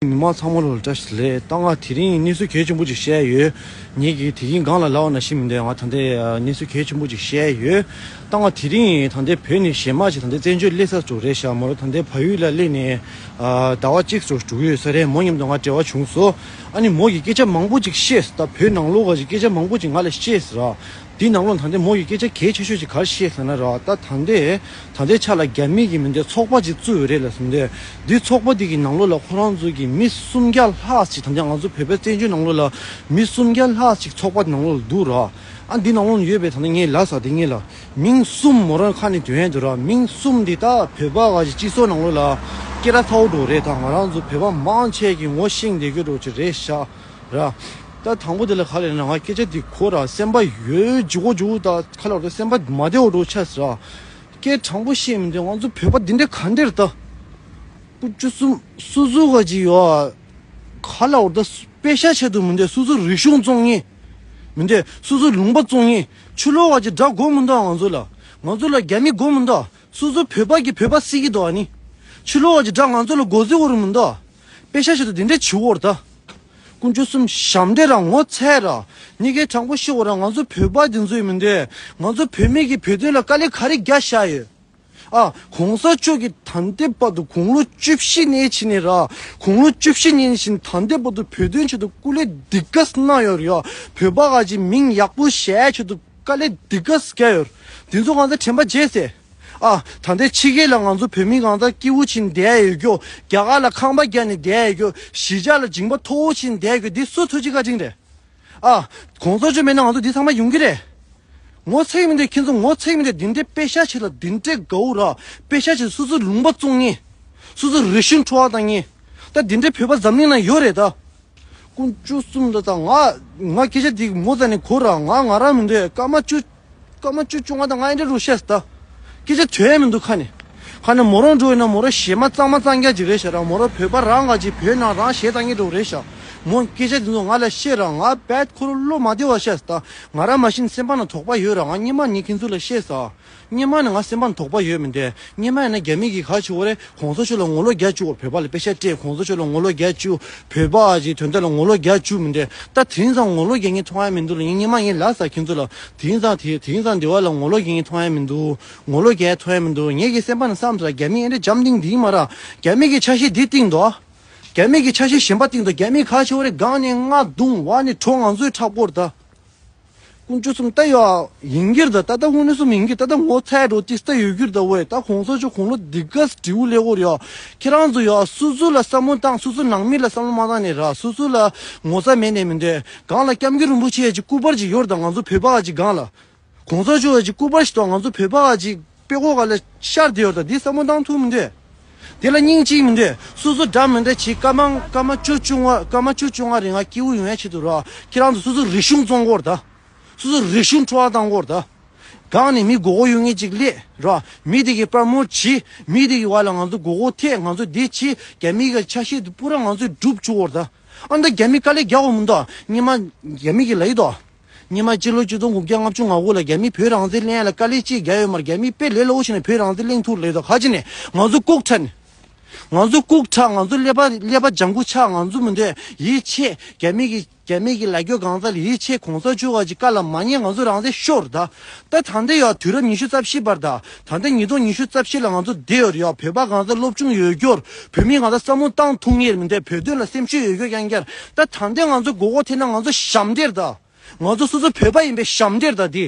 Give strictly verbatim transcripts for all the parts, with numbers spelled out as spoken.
མི་མང་ཚང་མ་ལོ་ལ་བཀྲ་ཤིས་བདེ་ལེགས། ད་ང་དེ་རིང་གནས་ཚུལ་གལ་ཆེན་པོ་ཅིག་བཤད་ཡོད། ངེད་ཀྱིས་དེ་གིན་སྒང་ལ་ལབ་པ་ནང་བཞིན་མི་འདུག་ང་ད་ལྟའི་གནས་ཚུལ་གལ་ཆེན་པོ་ཅིག་བཤད་ཡོད། ད་ང་དེ་རིང་ད་ལྟའི་བོད་ནས་གཞས་མ་ཅིག་ད་ལྟའི་བཙན་བྱོལ་སླེབས་ས་ཚོ་རེད་ཤག་མོ་རང་ད་ལྟའི་བལ་ཡུལ་ལ་སླེབས་ནས་ཟླ་བ་གཅིག་ཙམ་འགྲོ་གི་ཡོད་ས་རེད། མོ་མཉམ་དུ་ང་འབྲེལ་བ་བྱུང་སོང་། ཨ་ནི་མོ་གིས་སྐད་ཆ་མང་པོ་ཅིག་བཤད་སོང་། ད་བོད་ནང་ལོགས་ག་ཅིག་སྐད་ཆ་མང་པོ་ཅིག་ང་ལ་བཤད་སོང་ར། དེའི་ནང་ལོགས་ད་ལྟའི་མོ་ཡིས་སྐད་ཆ་གལ་ཆེ་ཤོས་ཤིག་ག་རེ་བཤད་ཟེར་ན་ར། ད་ད་ལྟའི་ད་ལྟའི་ཆ་ལ་རྒྱ་མི་གིས་མི་འདོད་ཚོགས་པ་ཅིག་བཙུགས་ཡོད་རེད་ལབ་སོང་། འདི་འདི་ཚོགས་པ་འདི་གི་ནང་ལོགས་ལ་ཁོ་རང་ཚོ་གི་མི་སུམ་བརྒྱ་ལྷག་ཅིག་ད་ལྟའི་ང་ཚོ་བོད་པའི་བཙན་བྱོལ་ནང་ལོགས་ལ་མི་སུམ་བརྒྱ་ལྷག་ཅིག་ཚོགས་པ་ནང་ལོགས་ལ་འདུག་ར། ཨ་འདི་ནང་ལོགས་ཡོད་པའི་ད་ལྟ་ངས་ལབ་ས་དེ་ངས་ལ་མིང་གསུམ་མོ་རང་ཁ་ནས་འདོན་ཡ་འདུག་ར། མིང་གསུམ་འདི་ད་བོད་པ་ག་ཅིག་སྤྱི་ཚོགས་ནང་ལོགས་ལ་སྐད་གྲགས་ཚ་བོ་འགྲོ་རེད། ད་ང་རང་ཚོ་བོད་པ་མང་ཆེ་གི་ངོ་ཤེས་བསྡད་རྒྱུ་འགྲོ་ཅིག་རེད་ཤག་ར། ད་དང་པོ་དེ་ལ་ག་རེ་ན་ང་སྐད་ཆ་འདི་གོ་ར་སེམས་པ་ཡོད་འཇུ་གོ་འཇུ་ད་ཁ་ལ་འོ་ད་སེམས་པ་མ་བདེ་བོ་འགྲོ་ཆགས་སོང་ར། སྐད་དྲང་པོ་བཤད་མི་འདུག་ང་ཚོ་བོད་པ་འདི་འདྲ་ག་འདྲ་རེད་ད། སྐུ་བཅུ་གསུམ་སུ་སུ་ག་ཅིག་ཡོད་ཨ། ག་ལ་འོ་ད་དཔེ་ཤ་ཆེད་དུ་མི་འདུག་སུ་སུ་རིག་གཞུང་བཙོང་ངེས་མི་འདུག་སུ་སུ་ལུང་པ་བཙོང་ངེས་ཕྱི་ལོགས་ག་ཅིག་དགྲ་དགོས་མི་འདུག་ང་ཚོ་ལ། ང་ཚོ་ལ་རྒྱ་མི་དགོས་མི་འདུག་སུ་སུ་བོད་པ་གི་བོད་པ་སྲིད་ཀྱི་འདུག་ཨ་ནི། ཕྱི་ལོགས་ག་ཅིག་དགྲ་ང་ཚོ་ལ་དགོས་ཟེར་བོ་རུ་མི་འདུག་དཔེ་ཤ་ཆེད་དུ་འདི་འདྲ་བྱེད་འོར་ད། དཀོན་མཆོག་གསུམ་ཞབས་འདྲེན་ར་ངོ་ཚ་ར། ཉི་གེ་དྲང་པོ་ཤི་འོ་ར་ང་ཚོ་བོད་པ་འདི་ཚོ་ཡིན་མི་འདུག་ང་ཚོ་བོད་མི་གི་བོད་དོན་ལ་དཀའ་ལས་ག་རེ་རྒྱག་བཞག་ཡོད། ཨ་གོང་ས་མཆོག་གི་ད་ལྟའི་བར་དུ་དགུང་ལོ་བཅུ་བཞི་ནས་ཕྱིན་ནས་ར་དགུང་ལོ་བཅུ་བཞི་ནས་ཕྱིན་ད་ལྟའི་བར་དུ་བོད་དོན་ཆེད་དུ་སྐུ་ལས་འདི་ག་གནང་ཡོད་རེད། ཡ་བོད་པ་ག་ཅིག་མིང་ཡག་པོ་བཞག་ཆེད་དུ་དཀའ་ལས་འདི་ག་རྒྱག་ཡོད། འདི་ཚོ་ང་ཚོ་དྲན་པ་བརྗེད་སེ། ཨ་ད་ལྟའི་ཕྱི་རྒྱལ་ལ་ང་ཚོ་བོད་མི་གང་ཚ་སྐྱིད་པོ་ཕྱིན་བསྡད་ཡོད་རྒྱུ། རྒྱ་གར་ལ་ཁང་པ་རྒྱག་ནས་བསྡད་ཡོད་རྒྱུ། གཞིས་ཆགས་ལ་འཇིང་པ་མཐོ་བོ་ཕྱིན་བསྡད་ཡོད་རྒྱུ་འདི་སུ་ཐུགས་རྗེ་བཀའ་དྲིན་རེད། ཨ་གོང་ས་མཆོག་མེད་ན་ང་ཚོ་འདི་ཚང་མ་ཡོང་གི་རེད། ངོ་ཚ་གི་མི་འདུག་ཁྱེད་ཚོ་ངོ་ཚ་གི་མི་འདུག་འདི་འདྲའི་དཔེ་ཤ་ཆེ་ལ་འདི་འདྲའི་དགའ་བོ་ར་དཔེ་ཤ་ཆེ་སུ་སུ་ལུང་པ་བཙོང་ངེས། སུ་སུ་རི་ཤུན་འཕྲོ་བ་བཏང་ངེས། ད་འདི་འདྲའི་བོད་པ་འཛམ་གླིང་ན་ཡོད་རེད་ད། དཀོན་མཆོག་གསུམ་ད་ད་ང་ང་སྐད་ཆ་འདི་མོ་ཙ་ནས་གོ་ར་ང་ང་རང་མི་འདོད་སྐར་མ་བཅུ། སྐར་མ་བཅུ་བཅོ་ལྔ་དང་ང་ཨེ་འདྲ་རུ་ཤེས་ད། སྐད་ཆ་དོན་མི་འདུག་ཁ་ནས། ཁ་ནས་མོ་རང་འགྲོ་ཡིན་ན་མོ་རང་གཞས་མ་གཙང་མ་གཙང་རྐྱང་ཅིག་རེད་ཤག་ར། མོ་རང་བོད་པ་རང་ག་ཅིག་བོད་ནང་རང་གཞས་གཏང་གི་འགྲོ་རེད་ཤག་མོ་སྐད་ཆ་འདི་ཚོ་ང་ལ་བཤད་ར་ང་བད་ཁོ་རང་བློ་མ་བདེ་བ་ཤེས་ད། ང་རང་མ་གཞི་ནས་སེམས་པ་ནང་དོགས་པ་ཡོད་ར་ང་སྔོན་མ་ནས་ཁྱེད་ཚོ་ལ་བཤད་ས། སྔོན་མ་ནས་ང་སེམས་པ་ནང་དོགས་པ་ཡོད་མི་འདུག་སྔོན་མ་ཡིན་ན་རྒྱ་མི་གིས་ག་བྱེད་དགོས་རེད། གོང་ས་མཆོག་ལ་ངོ་ལོག་རྒྱག་བཅུག་གོ་བོད་པ་ལ་དཔེ་ཤ་སྤྲད་གོང་ས་མཆོག་ལ་ངོ་ལོག་རྒྱག་བཅུག་བོད་པ་ཨ་ཅེ་དོན་དག་ལ་ངོ་ལོག་རྒྱག་བཅུག་མི་འདུག་ད་དེང་སང་ངོ་ལོག་རྒྱག་མཁན་མཐོང་ཡ་མི་འདུག་ལ་ཡིན་ཉི་མ་ངས་ལབ་ས་ཁྱེད་ཚོ་ལ་དེང་སང་དེ་དེང་སང་འདི་བ་ལ་ངོ་ལོག་རྒྱག་མཁན་མཐོང་ཡ་མི་འདུག་ངོ་ལོག་རྒྱག་མཐོང་ཡ་མི་འདུག་ངས་ཀྱི་སེམས་པ་ནང་བསམ་ས་རྒྱ་མི་ཨེ་འདྲ་འཇམ་ཐིང་འདི་ཡིན་མ་ར། རྒྱ་མི་གི་ཆ་ཤས་འདི་བཏིང་འདུག་རྒྱ་མི་གི་ཆ་ཤས་གཞན་པ་བཏིང་འདུག་རྒྱ་མི་ག་བྱེད་དགོས་རེད། སྒང་ནས་རྔ་རྡུང་བ་ནས་གྲོ་ང་ཚོའི་ཁྲག་སྐོར་ད། དཀོན་མཆོག་གསུམ་ལྟ་ཡོད་ཡིན་གྱིར་ད་ད་ལྟ་དངོས་གནས་གསུམ་ཡིན་གྱིར་ད་ལྟ་ངོ་ཚ་འགྲོ་ཏིས་ལྟ་ཡོད་གྱིར་ད་ཝེ་ད་གོང་ས་མཆོག་དགུང་ལོ་འདི་ག་སྤྲེའུ་ལེ་གོར་ཡོད་ཁྱེད་རང་ཚོ་ཡོད་སུ་སུ་ལ་བསམ་བློ་བཏང་སུ་སུ་ནང་མི་ལ་བསམ་བློ་མ་བཏང་ནས་ར་སུ་སུ་ལ་ངོ་ཚ་མེད་ནས་མི་འདོད་གང་ལ་སྐྱབས་མགོན་རིན་པོ་ཆེ་ཡ་ཅིག་སྐུ་པར་ཅིག་ཡོད་ད་ང་ཚོ་བོད་པ་ག་ཅིག་གང་ལ་གོང་ས་མཆོག་ཡ་ཅིག་སྐུ་པར་ཞིག་ད་ང་ཚོ་བོད་པ་ག་ཅིག་དཔེ་ཁོག་ག་ལ་ཤར་དེ་ཡོད་ད་འདི་བསམ་བློ་བཏང་ཐུབ་མི་འདོད། དེ་ལ་སྙིང་རྗེ་མི་འདོད། སོ་སོ་འདྲ་མི་འདྲ་བྱེད་སྐར་མ་སྐར་མ་བཅུ་བཅུ་ལྔ་སྐར་མ་བཅུ་བཅུ་ལྔ་རིང་ང་སྐྱིད་པོ་ཡོང་ཡ་ཆེད་དུ་ར། ཁྱེད་རང་ཚོ་སོ་སོ་རིག་གཞུང་བཙོང་གོ་ར་ད། སོ་སོ་རིག་གཞུང་འཕྲོ་བརླག་བཏང་གོ་ར་ད། གང་ནས་མི་མགོ་སྐོར་ཡོད་མཁན་ཅིག་སླེབས་ར། མི་དེ་གི་པར་མོ་བྱི། མི་དེ་གི་བར་ལ་ང་ཚོ་མགོ་སྐོར་ཐེབས་ང་ཚོ་འདི་བྱི། རྒྱ་མི་གི་ཆ་ཤས་དེ་པུ་ར་ང་ཚོས་སྒྲུབ་བཅུག་གོ་ར་ད། ཨ་ད་རྒྱ་མི་དཀའ་ལས་རྒྱག་གོ་མི་འདུག་ཉི་མ་རྒྱ་མི་གི་ལ་ཡི་དོ། ཉི་མ་སྤྱི་ལོ་ཆིག་སྟོང་དགུ་བརྒྱ་ལྔ་བཅུ་ང་དགུ་ལ་རྒྱ་མིས་བོད་རང་བཙན་ལེན་ཡ་ལ་དཀའ་ལས་ཅིག་རྒྱག་ཡོད་མ་རེད། རྒྱ་མིས་དཔེ་ལས་སླ་བོ་བྱས་ནས་བོད་རང་བཙན་ལེན་ཐུབ་ལེ་དོ་ག་ཅི་ནས་ང་ཚོ་ལྐུགས་ཁྲ་ནས། ང་ཚོ་ལྐུགས་ཁྲ་ང་ཚོ་ཀླད་པ་ཀླད་པ་ལྗང་ཁུ་ཆགས་ང་ཚོ་མི་འདོད་ཡིད་ཆེས་རྒྱ་མི་གི་རྒྱ་མི་གི་ལ་རྒྱོ་གང་ཚ་ལ་ཡིད་ཆེས་གོང་ས་མཆོག་ག་ཅིག་བཀའ་ལ་མ་ཉན་ང་ཚོ་རང་བཙན་ཤོར་ད། ད་ད་ལྟ་ཡོད་དུས་རབས་ཉི་ཤུ་རྩ་བཞི་བར་ད། ད་ལྟ་ཉིས་སྟོང་ཉི་ཤུ་རྩ་བཞི་ལ་ང་ཚོ་བསྡད་ཡོད་རེད་ཡོད་བོད་པ་གང་ཚ་སློབ་སྦྱོང་ཡོད་རྒྱུར་བོད་མི་གང་ཚ་བསམ་བློ་བཏང་ཐུབ་ངེས་མི་འདོད་བོད་དོན་ལ་སེམས་ཤུགས་ཡོད་རྒྱུ་རྐྱང་རྐྱང་ད་ད་ལྟ་ང་ཚོ་མགོ་སྐོར་ཐེབས་ན་ང་ཚོ་ཞབས་འདྲེན་ད། ང་ཚོ་སོ་སོ་བོད་པ་ཡིན་པའི་ཞབས་འདྲེན་ད་འདི།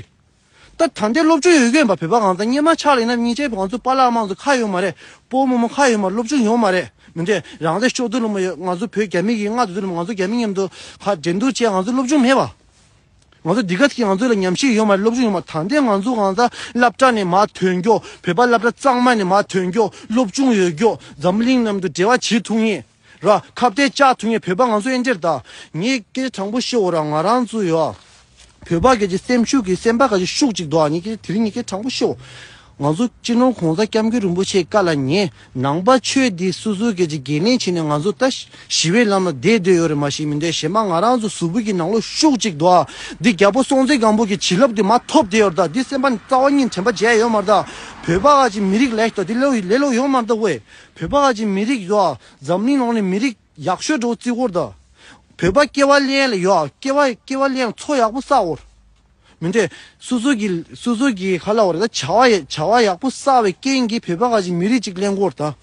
ད་ད་ལྟའི་སློབ་སྦྱོང་ཡོད་རྒྱུ་ཡིན་པ་བོད་པ་གང་ཚ་སྔོན་མ་ཆགས་ལ་ཡིན་ན་སྙིང་རྗེ་ང་ཚོ་པཱ་ལགས་མང་ཚོ་ཁ་ཡོད་མ་རེད། སྤོ་བོ་རྨོ་མོ་ཁ་ཡོད་མ་རེད། སློབ་སྦྱོང་ཡོད་མ་རེད། མི་འདྲ་རང་བཙན་ཤོར་དུས་ལ་མ་ཡོད་ང་ཚོ་བོད་རྒྱ་མི་གི་མངའ་སྡོད་དུས་ལ་ང་ཚོ་རྒྱ་མི་མཉམ་དུ་ཁ་འགྲན་བསྡུར་བྱས་ང་ཚོ་སློབ་སྦྱོང་མེད་པ། ང་ཚོ་འདི་ག་གི་ང་ཚོ་ལ་ཉམས་ཞིབ་ཡོད་མ་རེད། སློབ་སྦྱོང་ཡོད་མ་རེད། ད་ལྟའི་ང་ཚོ་གང་ཚ་སློབ་གྲྭ་ནས་མར་ཐོན་རྒྱུ་བོད་པ་སློབ་གྲྭ་གཙང་མ་ནས་མར་ཐོན་རྒྱུ་སློབ་སྦྱོང་ཡོད་རྒྱུ་འཛམ་གླིང་མཉམ་དུ་འབྲེལ་བ་བྱེད་ཐུབ་ངེས། ར། ཁ་གཏད་བཅག་ཐུབ་ངེས་བོད་པ་ང་ཚོ་ཨེ་འདྲེར་ད། ངས་སྐད་ཆ་དྲང་པོ་ཤོད་འོ་ར་ང་རང་ཚོ་ཡོད། བོད་པ་སྐད་ཀྱི་སེམས་ཤུགས་ཀྱི་སེམས་པ་ག་ཅིག་ཤུགས་ཅིག་འདུག་ཨ་ནི་སྐད་དེ་རིང་ངས་སྐད་དྲང་པོ་ཤོད། ང་ཚོ་སྤྱི་ནོར་གོང་ས་སྐྱབས་མགོན་རིན་པོ་ཆེའི་བཀའ་ལ་ཉན་ནང་པ་ཆོས་འདི་སོ་སོའི་སྐད་ཀྱི་འགན་ལེན་བྱས་ནས་ང་ཚོ་ད་ཞི་བའི་ལམ་ལ་བསྡད་བསྡད་ཡོད་རེད་མ་གཞི་མི་འདྲ་གཞན་པ་ང་རང་ཚོ་གཟུགས་པོ་གི་ནང་ལོགས་ཤུགས་ཅིག་འདུག་ཨ། འདི་རྒྱལ་པོ་སྲོང་བཙན་སྒམ་པོ་གི་བྱིན་རླབས་འདི་མར་ཐོབ་བསྡད་ཡོད་རེད་ད། འདི་སེམས་པ་ནས་རྩ་བ་ཉིད་དྲན་པ་བརྗེད་ཡོད་མ་རེད་ད། བོད་པ་ག་ཅིག་མི་རིགས་ལས་ད་འདི་ལས་ལས་ལོ་ཡོད་མ་རེད་ད་ཝེ། བོད་པ་ག་ཅིག་མི་རིགས་ཡོད་འཛམ་གླིང་ནང་ནས་མི་རིགས། ཡག་ཤོས་འགྲོ་བརྩི་གོ་ར་ད། བོད་པ་སྐྱེ་བ་ལེན་ལ་ཡོད། སྐྱེ་བ་སྐྱེ་བ་ལེན་འཚོ་ཡག་པོ་བསགས་གོ་ར། མི་འདོད། སོ་སོ་གི་སོ་སོ་གི་ག་ལབ་དགོས་རེད་ད། བྱ་བ་ཡ་བྱ་བ་ཡག་པོ་བསགས་པའི་རྐྱེན་གྱིས་བོད་པ་ག་ཅིག་མི་རིགས་ཅིག་ལེན་གོ་ར་ད།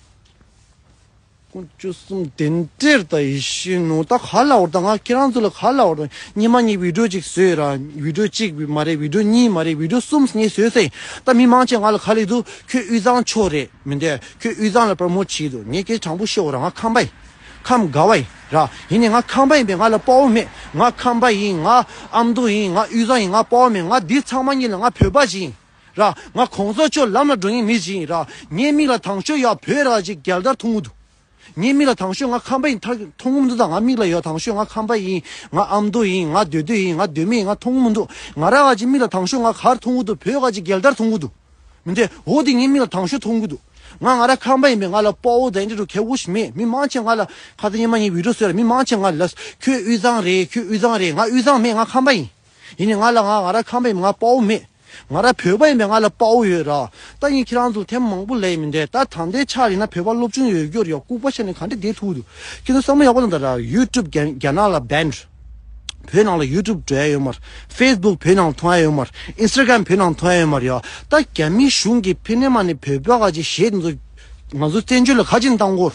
དཀོན་མཆོག་གསུམ་དེ་འདྲ་ད་ཡེ་ཤེས་ནོ་ད་ག་ལབ་དགོས་རེད་ད། ང་ཁྱེད་རང་ཚོ་ལ་ག་ལབ་དགོས་རེད་ད། ཉི་མ་གཉིས་བི་ཌིའོ་ཅིག་བཟོས་ར། བི་ཌིའོ་གཅིག་མ་རེད། བི་ཌིའོ་གཉིས་མ་རེད། བི་ཌིའོ་གསུམ་ངས་བཟོས་ཟིན། ད་མི་མང་ཆེ་ང་ལ་ག་ལབ་འདུག་ཁྱོད་དབུས་གཙང་ཕྱོགས་རེད། མི་འདོད། ཁྱོད་དབུས་གཙང་ལ་པྲོ་མོཊ་བྱེད་འདུག་ངས་སྐད་ཆ་དྲང་པོ་ཤོད་དགོས་ར། ང་ཁམས་པ་ཡིན། ཁམས་དགའ་བ་ཡིན་ར། ཡིན་ནའི་ང་ཁམས་པ་ཡིན་པས་ང་ལ་དཔའ་བོ་མེད། ང་ཁམས་པ་ཡིན། ང་ཨ་མདོ་ཡིན། ང་དབུས་གཙང་ཡིན། ང་དཔའ་བོ་མེད། ང་འདི་ཚང་མ་གཉིས་ལ་ང་བོད་པ་ཞིག་ཡིན་ར། ང་གོང་ས་མཆོག་ལམ་ལ་འགྲོ་མཁན་མི་ཞིག་ཡིན་ར། ངའི་མིག་ལ་དང་ཤོས་ཡ་བོད་ར་ཅིག་རྒྱལ་དར་མཐོང་གི་འདུག་ངའི་མིག་ལ་དང་ཤོས་ང་ཁམས་པ་ཡིན་ཐར་མཐོང་གི་མི་འདུག་ད་ང་མིག་ལ་ཡ་དང་ཤོས་ང་ཁམས་པ་ཡིན། ང་ཨ་མདོ་ཡིན། ང་མདོ་སྟོད་ཡིན། ང་མདོ་སྨད་ཡིན། ང་མཐོང་གི་མི་འདུག་ང་ར་ག་ཅིག་མིག་ལ་དང་ཤོས་ང་ག་རེ་མཐོང་གི་འདུག་བོད་ག་ཅིག་རྒྱལ་དར་མཐོང་གི་འདུག་མི་འདོད། འོ་དེ་ངའི་མིག་ལ་དང་ཤོས་མཐོང་གི་འདུག་ང་ང་ར་ཁམས་པ་ཡིན་པས་ང་ལ་དཔའ་བོ་དང་འདྲ་འགྲོ་གལ་པོ་ཞིག་མེད། མི་མང་ཆེ་ང་ལ་ཁ་སང་ཉི་མ་ངའི་བི་ཌིའོ་བཟོས་ར། མི་མང་ཆེ་ང་ལ་ཁྱོད་དབུས་གཙང་རེད། ཁྱོད་དབུས་གཙང་རེད། ང་དབུས་གཙང་མེད། ང་ཁམས་པ་ཡིན། ཡིན་ནའི་ང་ལ་ང་ང་ར་ཁམས་པ་ཡིན་པས་ང་དཔའ་བོ་མེད། ང་ར་བོད་པ་ཡིན་པས་ང་ལ་དཔའ་བོ་ཡོད་ར། ད་ངས་ཁྱེད་རང་ཚོ་ལ་ཐེངས་མང་པོ་ལབ་ཡིན། མི་འདོད། ད་ད་ལྟའི་ཆར་ཡིན་ན་བོད་པ་སློབ་སྦྱོང་ཡོད་རྒྱུ་རེད། ཡ་ལྐུགས་པ་བཤད་ནས་ག་འདྲ་བསྡད་ཐུབ་འདུག་ཁྱེད་ཚོ་བསམ་བློ་ཡག་པོ་བཏང་དང་ར། ཡུ་ཊུབ་རྒྱ་རྒྱ་ནག་ལ་བྷན་རེད། བོད་ནང་ལ་ཡུ་ཊུབ་འགྲོ་ཡ་ཡོད་མ་རེད། ཕེ་སི་བུག་བོད་ནང་མཐོང་ཡ་ཡོད་མ་རེད། ཨིན་སི་ཊ་གྷ་རམ་བོད་ནང་མཐོང་ཡ་ཡོད་མ་རེད། ཡ་ད་རྒྱ་མི་གཞུང་གིས་ཕི་ནས་མ་ནས་བོད་པ་ག་ཅིག་གཞས་དེ་ཚོ་ང་ཚོ་བཙན་བྱོལ་ལ་ག་ཅིག་བཏང་གོ་ར།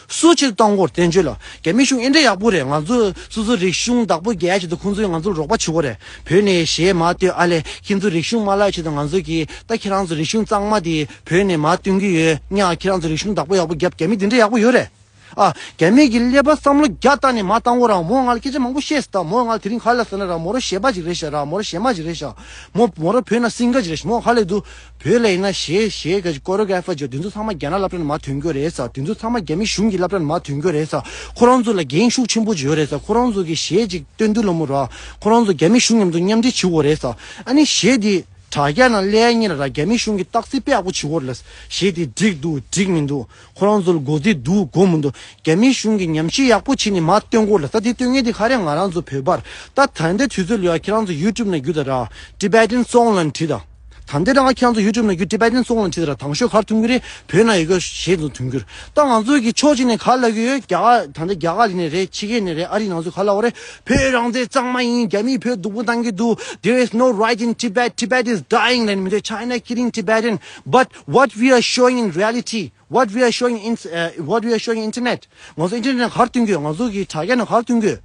སུ་ཆེད་བཏང་གོ་ར་བཙན་བྱོལ་ལ། རྒྱ་མི་གཞུང་ཨེ་འདྲ་ཡག་པོ་རེད། ང་ཚོ་སོ་སོ་རིག་གཞུང་བདག་པོ་རྒྱག་ཆེད་དུ་ཁོང་ཚོས་ང་ཚོར་རོགས་པ་བྱེད་གོ་རེད། བོད་ནས་གཞས་མར་བཏོན། ཨ་ལས་ཁྱེད་ཚོ་རིག་གཞུང་མ་བརླག་ཆེད་དུ་ང་ཚོ་གིས་ད་ཁྱེད་རང་ཚོ་རིག་གཞུང་གཙང་མ་དེ་བོད་ནས་མར་བཏོན་གྱི་ཡོད་ཉག་ཁྱེད་རང་ཚོ་རིག་གཞུང་བདག་པོ་ཡག་པོ་རྒྱབ། རྒྱ་མི་དེ་འདྲ་ཡག་པོ་ཡོད་རེད། ཨ། རྒྱ་མི་གི་ཀླད་པ་བསམ་བློ་རྒྱ་བཏང་ནས་མར་བཏང་གོ་ར། མོ་ང་ལ་སྐད་ཆ་མང་པོ་བཤད་སོང་ད། མོ་ང་ལ་དེ་རིང་ག་ལབ་ཟེར་ན་ར། མོ་རང་གཞས་པ་ཅིག་རེད་ཤག་ར། མོ་རང་གཞས་མ་ཅིག་རེད་ཤག་མོ་མོ་རང་བོད་ནང་སིང་གར་ཅིག་རེད་ཤག་མོ་ག་ལབ་འདུག་བོད་ལ་ཡིན་ན་གཞས་གཞས་ག་ཅིག་ཀོ་རི་ཡོ་གྷ་ར་ཕར་ཅིག་དེ་ཚོ་ཚང་མ་རྒྱ་ནག་སློབ་གྲྭ་ནས་མར་ཐོན་གྱི་རེད་ཟེར། དེ་ཚོ་ཚང་མ་རྒྱ་མི་གཞུང་གི་སློབ་གྲྭ་ནས་མར་ཐོན་གྱི་རེད་ཟེར། ཁོ་རང་ཚོ་ལ་འགན་ཤུགས་ཆེན་པོ་ཅིག་ཡོད་རེད་ཟེར། ཁོ་རང་ཚོ་གི་གཞས་ཅིག་བཏོན་དུས་ལ་མོ་ར། ཁོ་རང་ཚོ་རྒྱ་མི་གཞུང་མཉམ་དུ་མཉམ་འབྲེལ་བྱེད་དགོས་རེད་ཟེར། ཨ་ནི་གཞས་དེ་དྲ་རྒྱ་ནང་སླེབས་ཡ་ཉིན་ལ་ར་རྒྱ་མི་གཞུང་གིས་བརྟག་དཔྱད་དཔེ་ཡག་པོ་བྱེད་དགོས་རེད་ལ། གཞས་དེ་འགྲིག་འདུག་འགྲིག་མི་འདུག་ཁོ་རང་ཚོ་ལ་གོ་རྩིས་འདུག་གོ་མི་འདུག་རྒྱ་མིའི་གཞུང་གིས་ཉམས་ཞིབ་ཡག་པོ་བྱས་ནས་མར་སྟོན་དགོས་ལ། ད་དེ་སྟོན་མཁན་དེ་ག་རེ། ང་རང་ཚོ་བོད་པ་རེད། ད་ད་ལྟའི་དུས་ཚོད་ལ་ཡ་ཁྱེད་རང་ཚོ་ཡུ་ཊུབ་ནང་བརྒྱུད་ད་ར། Tibetan song ལབ་བྲིས་ད། ད་ལྟའི་རང་ཁྱེད་རང་ཚོ་ཡུ་ཊུབ་ནང་བརྒྱུད་Tibetan song ལབ་བྲིས་ད་ར། དང་ཤོས་ག་རེ་ཐོན་གྱི་རེད། བོད་ནང་ཡོད་མཁན་གཞས་ཚོ་ཐོན་གྱི་རེད། ད་ང་ཚོ་གི་ཕྱོགས་གཅིག་ནས་ག་རེ་ལབ་ཀྱི་ཡོད། རྒྱ་གར་ད་ལྟ་རྒྱ་གར་ཡིན་ནའི་རེད། ཕྱི་རྒྱལ་ནས་རེད། ཨ་རི་ནང་ཚོ་ག་རེ་ལབ་པ་རེད། བོད་རང་བཙན་གཙང་མ་ཡིན། རྒྱ་མིས་བོད་སྡུག་པོ་བཏང་གི་འདུག There is no right in Tibet. Tibet is dying ལབ་ནས་མི་འདུག China killing Tibetan. But what we are showing in reality, what we are showing in, uh, what we are showing internet. ང་ཚོ་ཨིན་ཊར་ནེཊ་ནང་ག་རེ་སྟོན་གྱི་ཡོད། ང་ཚོ་གི་དྲ་རྒྱ་ནང་ག་རེ་སྟོན་གྱི་ཡོད།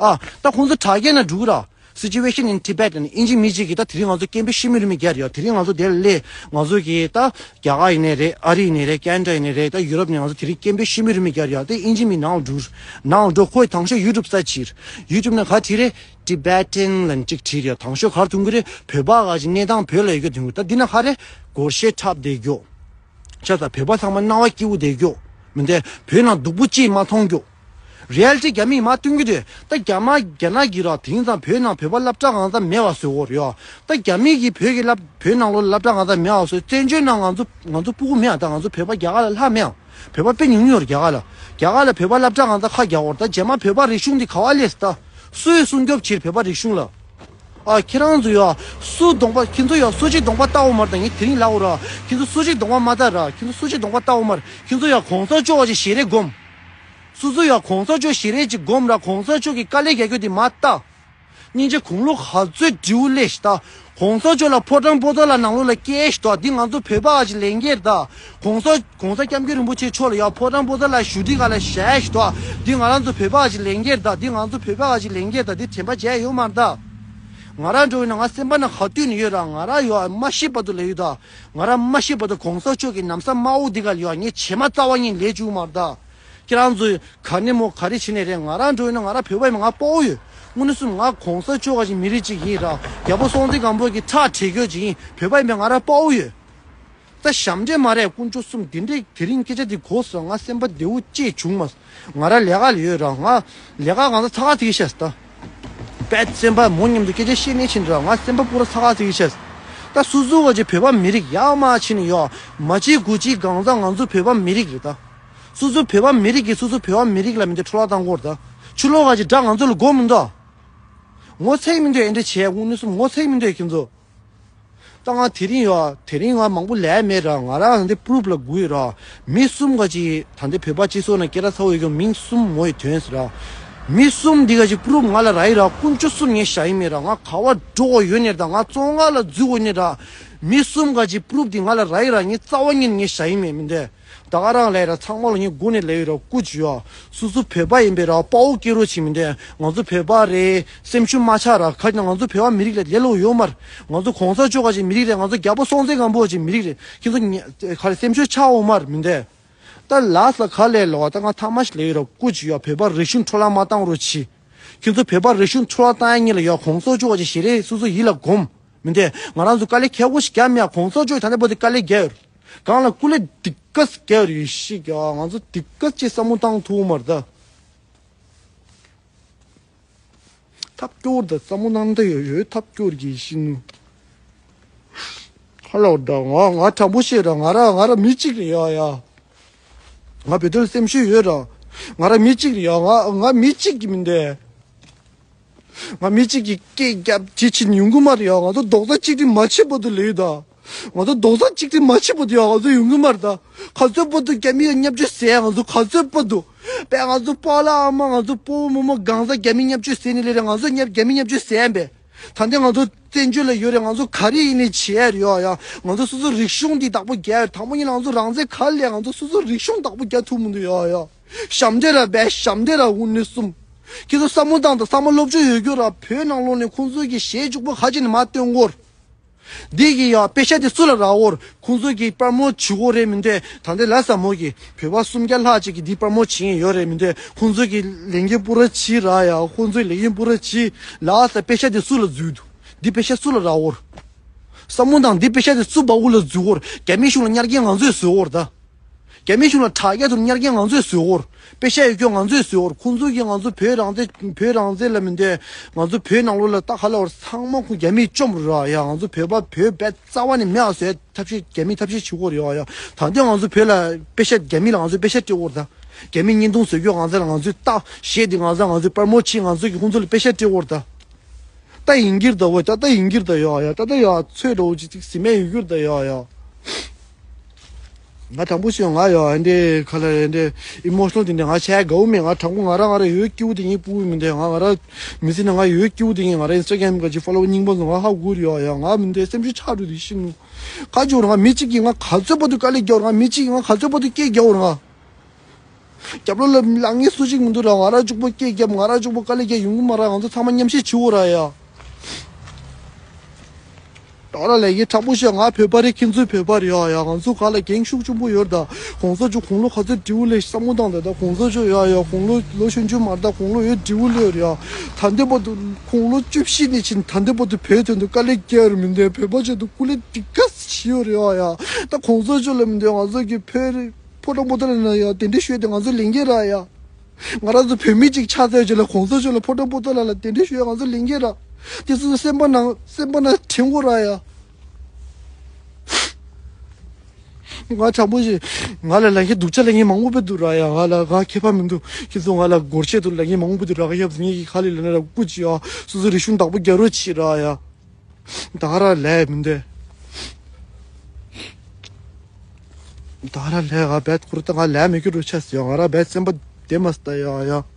ཨ། ད་ཁོང་ཚོ་དྲ་རྒྱ་ནང་འགྲོ་གི་ར། Situation in Tibet ནས་ཨིན་ཇི་མི་གཅིག་གིས་ད་དེ་རིང་ང་ཚོ་སྐད་འབོད་ཤི་མི་རུ་མི་རྒྱག་རེད་ཡ། དེ་རིང་ང་ཚོ་དེར་སླེབས། ང་ཚོ་གི་ད་རྒྱ་གར་ཡིན་ནའི་རེད། ཨ་རི་ཡིན་ནའི་རེད། ཀན་ཌ་ཡིན་ནའི་རེད། ད་ཡུ་རོབ་ནས་ང་ཚོ་དེ་རིང་སྐད་འབོད་ཤི་མི་རུ་མི་རྒྱག་རེད་ཡ། དེ་ཨིན་ཇི་མི་ནང་འགྲོ། ནང་འགྲོ། ཁོས་དང་ཤོས་ཡུ་ཊུབ་སར་ཆི་བྱས། ཡུ་ཊུབ་ནང་ག་རེ་བྲིས་རེད། Tibetan ལབ་ནས་གཅིག་བྲིས་རེད་ཡ། དང་ཤོས་ག་རེ་ཐོན་གྱི་རེད། བོད་པ་ག་ཅིག་གནས་སྟངས་བོད་ལ་ཡོད་རྒྱུ་ཐོན་གྱི་རེད། ད་འདི་ན་ག་རེ། སྒོར་གཞས་འཁྲབ་བསྡད་རྒྱུ། ཆ་ཚང་བོད་པ་ཚང་མ་སྣང་བ་སྐྱིད་པོ་བསྡད་རྒྱུ། མི་འདུག་བོད་ནང་སྡུག་པོ་ཅིག་མ་མཐོང་རྒྱུ། རི་ཡལ་ཊི་རྒྱ་མིས་མར་སྟོན་གྱི་འདུག་ད་རྒྱ་མ་རྒྱ་ནག་གིས་ར་དེང་སང་བོད་ནང་བོད་པ་སློབ་གྲྭ་གང་ས་མེད་པ་བཟོ་གི་ཡོད་རེད་ཡ། ད་རྒྱ་མི་གིས་བོད་ཀྱི་སློབ་བོད་ནང་ལོགས་སློབ་གྲྭ་གང་ས་མེད་པ་བཟོས། བཙན་བྱོལ་ནང་ང་ཚོ་ང་ཚོ་སྤུ་གུ་མེད་ཨ། ད་ང་ཚོ་བོད་པ་རྒྱ་གར་ལ་ལྷག་མེད་ཨ། བོད་པ་དཔེ་ཉུང་ཉུང་རེད་རྒྱ་གར་ལ། རྒྱ་གར་ལ་བོད་པ་སློབ་གྲྭ་གང་ས་ཁ་རྒྱག་གི་ཡོད་རེད། ད་རྗེས་མ་བོད་པ་རིག་གཞུང་འདི་ག་པར་སླེབས་སོང་ད། སུས་སྲུང་སྐྱོབ་བྱེད་བོད་པ་རིག་གཞུང་ལ། ཨ། ཁྱེད་རང་ཚོ་ཡ། སུ་གདོང་པ། ཁྱེད་ཚོ་ཡ་སུ་གཅིག་གདོང་པ་ལྟ་འོང་མ་རེད་ད། ངས་དེ་རིང་ལབ་འོང་ར། ཁྱེད་ཚོ་སུ་གཅིག་གདོང་པ་མ་ལྟ་ར། ཁྱེད་ཚོ་སུ་གཅིག་གདོང་པ་ལྟ་འོང་མ་རེད། ཁྱེད་ཚོ་ཡ་གོང་ས་མཆོག་གི་ཞལ་རས་སྒོམ། སོ་སོ་ཡ་གོང་ས་མཆོག་ཞལ་རས་ཅིག་སྒོམ་ར། གོང་ས་མཆོག་གི་དཀའ་ལས་རྒྱག་རྒྱུ་དེ་མ་ལྟ། སྙིང་རྗེ་དགུང་ལོ་ག་ཚོད་བྲིས་པ་ལས་ཤི་ད། གོང་ས་མཆོག་ལ་ཕོ་བྲང་པོ་ཏ་ལ་ནང་ལོགས་ལ་སྐྱེལ་ཤི་ད། འདི་ང་ཚོ་བོད་པ་ག་ཅིག་ལས་འགན་རེད་ད། གོང་ས་གོང་ས་སྐྱབས་མགོན་རིན་པོ་ཆེ་མཆོག་ལ་ཡ་ཕོ་བྲང་པོ་ཏ་ལ་བཞུགས་ཁྲི་ག་ལ་བཞག་ཤི་ད། འདི་ང་རང་ཚོ་བོད་པ་ག་ཅིག་ལས་འགན་རེད་ད། འདི་ང་ཚོ་བོད་པ་ག་ཅིག་ལས་འགན་རེད་ད། འདི་དྲན་པ་བརྗེད་ཡོད་མ་རེད་ད། ང་རང་འགྲོ་ཡིན་ན་ང་སེམས་པ་ནང་ག་དུས་ནས་ཡོད་ར། ང་རང་ཡ་མ་ཤི་བར་དུ་ལས་ཡོད་ད། ང་རང་མ་ཤི་བར་དུ་གོང་ས་མཆོག་གི་ན་བཟའ་དམར་པོ་འདི་ག་ལ་ཡ་ངས་བྱེ་མ་བཙའ་བ་ཉིད་ལས་བཅུག་མ་རེད་ད། ཁྱེད་རང་ཚོས་ག་ནས་མོ་ག་རེ་བྱེད་ནས་རེད། ང་རང་འགྲོ་ཡིན་ན་ང་རང་བོད་པ་ཡིན་པ་ང་དཔའ་བོ་ཡོད། དངོས་གནས་སུ་ང་གོང་ས་མཆོག་ག་ཅིག་མི་རིགས་ཅིག་ཡིན་ར། རྒྱལ་པོ་སྲོང་བཙན་སྒམ་པོ་གི་ཁྲག་དྲེག་རྒྱུ་ཅིག་ཡིན། བོད་པ་ཡིན་པ་ང་རང་དཔའ་བོ་ཡོད། ད་ཞབས་འདྲེན་མ་རེད། དཀོན་མཆོག་གསུམ་དེ་འདྲས་དེ་རིང་སྐད་ཆ་འདི་གོ་སོང་ང་སེམས་པ་བདེ་པོ་ཅིག་བྱུང་མ་སོང་། ང་རང་ལས་ཀ་ལ་ཡོད་ར། ང་ལས་ཀ་གང་ས་ཚ་ཁ་ཚིག་ཤེས་ད། པད་སེམས་པ་མོ་མཉམ་དུ་སྐད་ཆ་བཤད་ནས་ཕྱིན་ར། ང་སེམས་པ་པུ་ར་ཚ་ཁ་ཚིག་ཤེས། ད་སུ་སུ་ག་ཅིག་བོད་པ་མི་རིགས་ཡག་མ་ཕྱིན་ཡོད་མ་ཅིག་དགུ་ཅིག་གང་ས་ང་ཚོ་བོད་པ་མི་རིགས་རེད་ད། སོ་སོ་བོད་པ་མི་རིགས་ཀྱིས་སོ་སོ་བོད་པ་མི་རིགས་ལ་མི་འདོད་འཕྲོ་བརླག་བཏང་གོ་ར་ད། ཕྱི་ལོགས་ག་ཅིག་དགྲ་ང་ཚོ་ལ་དགོས་མི་འདུག་ངོ་ཚ་མི་འདོད་ཨེ་འདྲ་བྱས་དངོས་གནས་སུ་ངོ་ཚ་མི་འདོད་ཁྱེད་ཚོ། ད་ང་དེ་རིང་ཡོད། དེ་རིང་ང་མང་པོ་ལས་མེད་ར། ང་རང་འདི་པུ་རུབ་ལ་སྒུག་ཡོད་ར། མི་གསུམ་ག་ཅིག་ད་འདི་བོད་པ་སྤྱི་ཚོགས་ནང་སྐད་གྲགས་ཚ་བོ་ཡོད་མཁན་མི་གསུམ་མོ་ཡི་དོན་ཟེར་ར། མི་གསུམ་འདི་ག་ཅིག་པུ་རུབ་ང་ལ་རག་ཡིན་ར། དཀོན་མཆོག་གསུམ་ངས་བཞག་ཡིན་མེད་ར། ང་ག་བ་འགྲོ་དགོས་ཡོད་ནས་ར། ང་བཙོན་ཁང་ལ་འཛུལ་དགོས་ནས་ར། མི་གསུམ་ག་ཅིག་པུ་རུབ་འདི་ང་ལ་རག་ཡིན་ར། ངས་རྩ་བ་ཉིད་ངས་བཞག་ཡིན་མེད་མི་འདོད། ད་ག་རང་ལས་ར། ཚང་མ་ལ་ངས་སྒོ་ནས་ལས་ཡོད་ར། སྐུ་མཁྱེན་ཡོད། སོ་སོ་བོད་པ་ཡིན་པས་ར། དཔའ་བོ་སྐྱེ་རོགས་བྱེད་མི་འདོད། ང་ཚོ་བོད་པ་རེད། སེམས་ཤུགས་མ་ཆག་ར། ག་ཅིག་ན་ང་ཚོ་བོད་པ་མི་རིགས་ལ་ལས་སླ་པོ་ཡོད་མ་རེད། ང་ཚོ་གོང་ས་མཆོག་ག་ཅིག་མི་རིགས་རེད། ང་ཚོ་རྒྱལ་པོ་སྲོང་བཙན་སྒམ་པོ་ག་ཅིག་མི་རིགས་རེད། ཁྱེད་ཚོ་ཉ་ག་རེ་སེམས་ཤུགས་ཆག་འོང་མ་རེད་མི་འདོད། ད་ལ་ས་ག་ལས་ལོ། ད་ང་ཐ་མ་ཞིག་ལས་ཡོད་ར། སྐུ་མཁྱེན་ཡོད། བོད་པ་རིག་གཞུང་འཕྲོ་བརླག་མ་བཏང་རོགས་གྱིས། ཁྱེད་ཚོ་བོད་པ་རིག་གཞུང་འཕྲོ་བརླག་བཏང་ཡ་ཉིད་ལ་ཡོད། གོང་ས་མཆོག་ག་ཅིག་ཞལ་རས་སོ་སོ་ཡིད་ལ་སྒོམ། མི་འདོད། ང་རང་ཚོ་དཀའ་ལས་ཁག་པོ་ཞིག་རྒྱབ་མེད་ཡ། གོང་ས་མཆོག་ད་ལྟ་བར་དུ་དཀའ་ལས་རྒྱབ་ཡོད། གང་ལ་སྐུ་ལས་སྡིག་ག་རྒྱབ་ཡོད་ཡིན་ཤི་ཀྱང་། ང་ཚོ་སྡིག་ག་ཅིག་བསམ་བློ་བཏང་ཐུབ་མ་རེད་ད། ཐབས་སྐྱོ་བོ་རེད་ད། བསམ་བློ་བཏང་ད་ཡོད་ཡོད་ཐབས་སྐྱོ་བོ་གི་ཤི་ནུ། ཧ་ལོ་ད་ང་ང་དྲང་པོ་བཤད་ར། ང་ར་ང་ར་མི་གཅིག་རེད་ཡ་ཡ། ང་བོད་དོན་སེམས་ཤུགས་ཡོད་ར། ང་ར་མི་གཅིག་རེད་ཡ། ང་ང་མི་གཅིག་གི་མི་འདོད། ང་མི་གཅིག་གིས་སྐད་རྒྱབ་ཅི་ཕྱིན་ཡོང་གི་མ་རེད་ཡ། ང་ཚོ་རྡོག་རྩ་གཅིག་སྒྲིལ་མ་བྱས་བར་དུ་ལས་ཡོད་ད། ང་ཚོ་རྡོག་རྩ་གཅིག་སྒྲིལ་མ་བྱས་བར་དུ་ཡ་ང་ཚོ་ཡོང་གི་མ་རེད་ད། ག་ཚོད་བར་དུ་རྒྱ་མི་ཡ་བརྙས་བཅོས་ཟེར་ཡ། ང་ཚོ་ག་ཚོད་བར་དུ་པས། ང་ཚོ་པཱ་ལགས་ཨ་མ། ང་ཚོ་སྤོ་བོ་རྨོ་མོ་གང་ཟག་རྒྱ་མི་བརྙས་བཅོས་ཟེར་ནི་ལས་རེད། ང་ཚོ་རྒྱ་མི་བརྙས་བཅོས་ཟེར་ཡ་པས། ད་ལྟ་ང་ཚོ་བཙན་བྱོལ་ལ་ཡོད་རེད། ང་ཚོ་ག་རེ་ཡིན་ནའི་བྱེད་ཡ་རེད་ཡ་ཡ། ང་ཚོ་སོ་སོ་རིག་གཞུང་འདི་བདག་པོ་རྒྱག་ཡ། དང་པོ་ཉིད་ལ་ང་ཚོ་རང་བཙན་ག་ལས། ང་ཚོ་སོ་སོ་རིག་གཞུང་བདག་པོ་རྒྱག་ཐུབ་མི་འདུག་ཡ་ཡ། ཞབས་འདྲེན་ར་བས། ཞབས་འདྲེན་ར། དངོས་གནས་གསུམ། ཁྱེད་ཚོ་བསམ་བློ་བཏང་དང་། ཚང་མ་སློབ་སྦྱོང་ཡོད་རྒྱུ་ར། བོད་ནང་ལོགས་ནས་ཁོང་ཚོ་གི་གཞས་བཅུག་པ་ཁ་ཅིག་ནས་མར་བཏོན་གོ་ར། འདི་གི་ཡ་པེ་ཤ་དེ་སུ་ལ་རག་གོ་ར། ཁོང་ཚོ་གི་པར་མོ་བྱེད་གོ་རེད་མི་འདོད། ད་ལྟ་ལ་ས་མོ་གི་བོད་པ་སུམ་བརྒྱ་ལྷག་ཅིག་གི་འདི་པར་མོ་བྱེད་ཡོད་རེད་མི་འདོད། ཁོང་ཚོ་གི་ལས་འགན་པུ་ར་བྱེད་ར་ཡ། ཁོང་ཚོའི་ལས་འགན་པུ་ར་བྱེད། ལ་ས་པེ་ཤ་དེ་སུ་ལ་འཛུལ་འདུག་འདི་པེ་ཤ་སུ་ལ་རག་གོ་ར། བསམ་བློ་བཏང་། འདི་པེ་ཤ་དེ་སུ་པ་ཀུ་ལ་འཛུལ་གོ་ར། རྒྱ་མི་གཞུང་ལ་གཉེར་མཁན་ང་ཚོས་བཟོས་གོ་ར་ད། རྒྱ་མི་གཞུང་ལ་དྲག་རྒྱ་དུ་གཉེར་མཁན་ང་ཚོས་བཟོས་གོ་ར། པེ་ཤ་ཡོད་རྒྱུ་ང་ཚོས་བཟོས་གོ་ར། ཁོང་ཚོ་གིས་ང་ཚོ་བོད་རང་བཙན་བོད་རང་བཙན་ལ་མི་འདོད། ང་ཚོ་བོད་ནང་ལོགས་ལ་ད་ག་ལ་བར་ཚང་མ་ཁོང་རྒྱ་མིས་བཅོམ་ར་ཡ། ང་ཚོ་བོད་པ་བོད་བས་རྩ་བ་ནས་མེད་པ་བཟོས་ཐབས་ཤེས། རྒྱ་མིས་ཐབས་ཤེས་བྱེད་གོ་ར་ཡ་ཡ། ད་ལྟ་ང་ཚོ་བོད་ལ་པེ་ཤ་རྒྱ་མི་ལ་ང་ཚོས་པེ་ཤ་སྤྲད་གོ་ར་ད། རྒྱ་མི་བརྙན་ཐུང་བཟོ་རྒྱུ་ང་ཚོ་ལ། ང་ཚོས་ད་གཞས་འདི་ང་ཚོ་ང་ཚོས་པར་མོ་བྱེད། ང་ཚོ་གིས་ཁོང་ཚོ་ལ་པེ་ཤ་སྤྲད་གོ་ར་ད། ད་ཡིན་གྱིར་ད་བོ། ད་ད་ཡིན་གྱིར་ད་ཡ་ཡ། ད་ད་ཡ་ཚོད་འདྲ་བོ་ཅིག་ཅིག་ཟིན་མེད་ཡོད་གྱིར་ད་ཡ་ཡ། ང་དྲང་པོ་ཞུ། ང་ཡ་འདི་ག་ལ་འདི་ཨི་མོ་ཤི་ནལ་དེ་འདྲ་ང་བྱས་དགའ་བོ་མེད། ང་དྲང་པོ་ང་རང་ང་རང་ཡོད་སྐྱིད་པོ་དེ་ངས་སྤུ་གུ་མི་འདོད། ང་ང་རང་མི་ཚེ་ནང་ང་ཡོད་སྐྱིད་པོ་དེ་ངས། ང་རང་ཨིན་སི་ཊ་གྷ་རམ་ག་ཅིག་ཕོ་ལོ་ཝར་རྙིང་པ་ཚོ་ང་ཧ་གོ་རེད་ཡ་ཡ། ང་མི་འདོད། སེམས་ཤུགས་ཆག་འགྲོ་དེ་ཤི་ནུ། ཁ་ཅིག་ང་མི་གཅིག་གིས་ང་ག་ཚོད་བར་དུ་དཀའ་ལས་རྒྱག་ར། ང་མི་གཅིག་གིས་ང་ག་ཚོད་བར་དུ་སྐད་རྒྱག་ར། ང་རྒྱབ་ལོགས་ལ་ལངས་མཁན་སུ་གཅིག་མི་འདུག་ར། ང་རང་གཅིག་པོ་སྐད་རྒྱབ། ང་རང་གཅིག་པོ་དཀའ་ལས་རྒྱག་ཡོང་གི་མ་ར། ང་ཚོ་ཚང་མ་མཉམ་བཤད་བྱེད་འོ་ར་ཡ། ད་ར་ལས་ཀའི་དྲག་པོ་བཤད། ང་བོད་པ་རེད། ཁྱེད་ཚོ་བོད་པ་རེད་ཡ་ཡ། ང་ཚོ་ག་ལ་འགན་ཤུགས་ཆེན་པོ་ཡོད་ར་ད། གོང་ས་མཆོག་དགུང་ལོ་ག་ཚོད་འབྲས་བུ་ལས་བསམ་བློ་བཏང་ད། ད་གོང་ས་མཆོག་ཡ་ཡ་དགུང་ལོ་ལོ་ཆུང་ཆུང་མ་ར་ད། དགུང་ལོ་ཡོད་འབྲས་བུ་ལས་ཡོད་ར་ཡ། ད་འདི་བར་དུ་དགུང་ལོ་བཅུ་བཞི་ནས་ཕྱིན་ད་འདི་བར་དུ་བོད་དོན་དུ་དཀའ་ལས་རྒྱག་ཡོད་ར་མི་འདུག་བོད་པ་ཆེད་དུ་སྐུ་ལས་འདི་ག་ཞིག་ཡོད་ར་ཡ་ཡ། ད་གོང་ས་མཆོག་ལ་མི་འདུག་ང་ཚོ་གི་བོད་རེད། ཕོ་བྲང་པོ་ཏ་ལ་ན་ཡ་དེ་འདྲ་ཞུས་ཏེ་ང་ཚོ་ལས་འགན་ར་ཡ། ང་རང་ཚོ་བོད་མི་གཅིག་ཆགས་ཚར་རྗེས་ལ་གོང་ས་མཆོག་ལ་ཕོ་བྲང་པོ་ཏ་ལ་ལ་དེ་འདྲ་ཞུས་ཡ་ང་ཚོ་ལས་འགན་ར། དེ་ཚོ་སེམས་པ་ནང་སེམས་པ་ནང་དྲན་དགོས་ར་ཡ། ང་དྲང་པོ་ཞིག་ང་ལ་ལ་ཁྱེད་སྡུག་ཅག་ལ་ངས་མང་པོ་བེད་འདུག་ར་ཡ། ང་ལ་ང་ཁྱད་པར་མི་འདུག་ཁྱེད་ཚོ་ང་ལ་སྒོར་ཆེད་དུ་ལ་ངས་མང་པོ་བེད་འདུག་ར། ཁ་ཡབ་ངས་ཀྱི་ཁ་ལི་ལ་ན་ར་སྐུ་ཅི་ཡ། སོ་སོ་རིག་གཞུང་བདག་པོ་རྒྱ་རོ་ཆི་ར་ཡ། ད་ར་ལས་མི་འདོད། ད་ར་ལས་ག་བད་ཁུར་ད་ང་ལས་མི་ཁྱུར་རུ་ཆས་ཡོང་ང་ར་བད་སེམས་པ་བདེ་མ་སྟ་ཡོང་ཡོང་